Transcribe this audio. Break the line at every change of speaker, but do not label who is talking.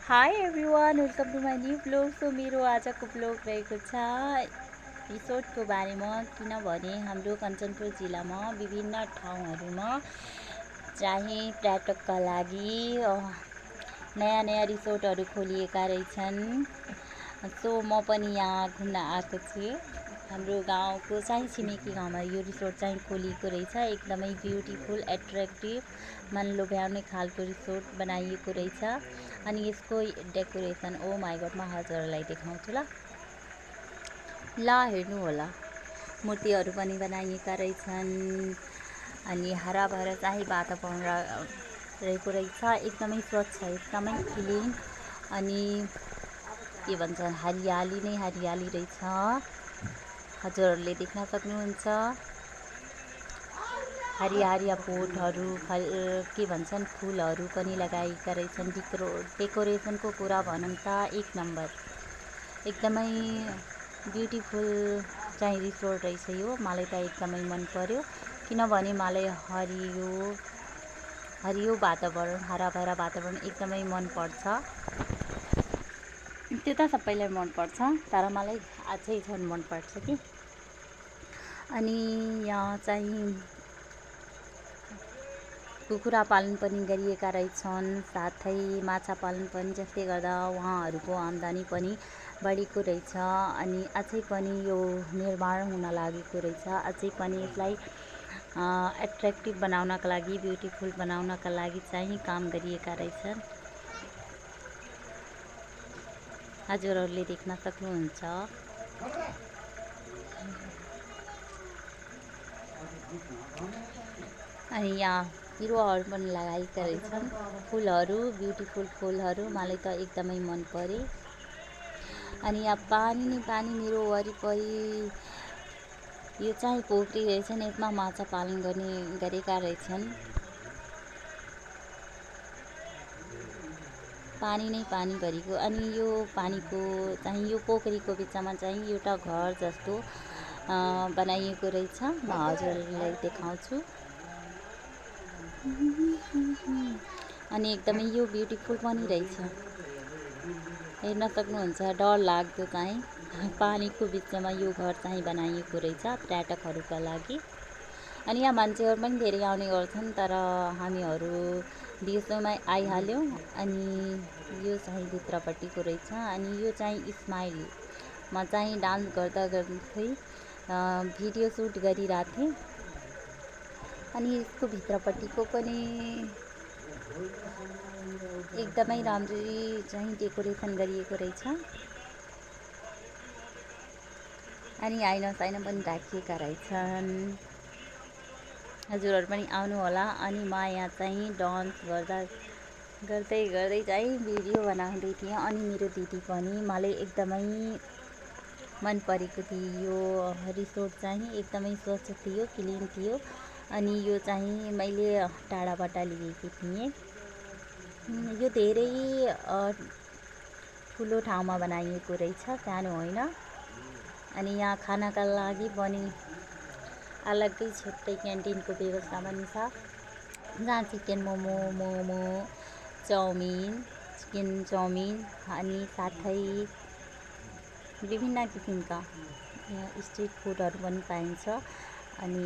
High everyone, welcome to my new blog. So मेरो आजको blog रहेको छ रिसोर्टको बारेमा, किनभने हाम्रो कञ्चनपुर जिल्लामा विभिन्न ठाउँहरूमा चाहिँ पर्यटकका लागि नयाँ नयाँ रिसोर्टहरू खोलिएका रहेछन्। सो म पनि यहाँ घुम्न आएको छु। हाम्रो गाउँको चाहिँ छिमेकी गाउँमा यो रिसोर्ट चाहिँ खोलिएको रहेछ। एकदमै ब्युटिफुल, एट्र्याक्टिभ, मन लोभ्याउने खालको रिसोर्ट बनाइएको रहेछ। अनि यसको डेकोरेसन, ओ माई गड, म हजुरहरूलाई देखाउँछु ल हेर्नु होला। मूर्तिहरू पनि बनाइएका रहेछन्। अनि हराभरा चाहिँ वातावरण रहेको रहेछ। एकदमै स्वच्छ, एकदमै क्लिन, अनि के भन्छन्, हरियाली नै हरियाली रहेछ। हजुरहरूले देख्न सक्नुहुन्छ। हरिया बोटहरू, के भन्छन्, फुलहरू पनि लगाएका रहेछन्। डेकोरेसनको कुरा भनौँ त एक नम्बर, एकदमै ब्युटिफुल चाहिँ रिसोर्ट रहेछ यो। मलाई त एकदमै मन पर्यो, किनभने मलाई हरियो वातावरण, हराभरा वातावरण एकदमै मनपर्छ। त्यो त सबैलाई मनपर्छ, तर मलाई अझै झन् मनपर्छ कि। अनि यहाँ चाहिँ कुखुरा पालन पनि गरिएका रहेछन्, साथै माछा पालन पनि, जसले गर्दा उहाँहरूको आम्दानी पनि बढेको रहेछ। अनि अझै पनि यो निर्माण हुन लागेको रहेछ। अझै पनि यसलाई एट्र्याक्टिभ बनाउनका लागि, ब्युटिफुल बनाउनका लागि चाहिँ काम गरिएका रहेछन्। हजुरहरूले देख्न सक्नुहुन्छ। अनि यहाँ बिरुवाहरू पनि लगाएका रहेछन्, फुलहरू, ब्युटिफुल फुलहरू। मलाई त एकदमै मन परे। अनि यहाँ पानी नै पानी मेरो वरिपरि। यो चाहिँ पोखरी रहेछन्, यसमा माछा पालन गरेका रहेछन्। पानी नै पानी भरिको। अनि यो पानीको चाहिँ, यो पोखरीको बिचमा चाहिँ एउटा घर जस्तो बनाइएको रहेछ। म हजुरहरूलाई देखाउँछु। अनि एकदमै यो ब्युटिफुल पनि रहेछ, हेर्न सक्नुहुन्छ। डर लाग्दो चाहिँ पानीको बिचमा यो घर चाहिँ बनाइएको रहेछ पर्यटकहरूका लागि। अनि यहाँ मान्छेहरू पनि धेरै आउने गर्छन्, तर हामीहरू दिउँसोमै आइहाल्यौँ। अनि यो चाहिँ भित्रपट्टिको रहेछ। अनि यो चाहिँ स्माइलमा चाहिँ डान्स गर्दै भिडियो सुट गरिरहेको थिएँ। अनि यसको भित्रपट्टिको पनि एकदमै राम्ररी चाहिँ डेकोरेसन गरिएको रहेछ। अनि आइना साइना पनि राखिएका रहेछन्। हजुरहरू पनि आउनु होला। अनि म यहाँ चाहिँ डान्स गर्दै चाहिँ भिडियो बनाउँदै थिएँ। अनि मेरो दिदी पनि, मलाई एकदमै मन परेको थियो। यो रिसोर्ट चाहिँ एकदमै स्वच्छ थियो, क्लिन थियो। अनि यो चाहिँ मैले टाढाबाट लिएको थिएँ। यो धेरै ठुलो ठाउँमा बनाइएको रहेछ, सानो होइन। अनि यहाँ खानाका लागि पनि अलग्गै छुट्टै क्यान्टिनको व्यवस्था पनि छ, जहाँ चिकन मोमो, चिकन चाउमिन, अनि साथै विभिन्न किसिमका स्ट्रिट फुडहरू पनि पाइन्छ। अनि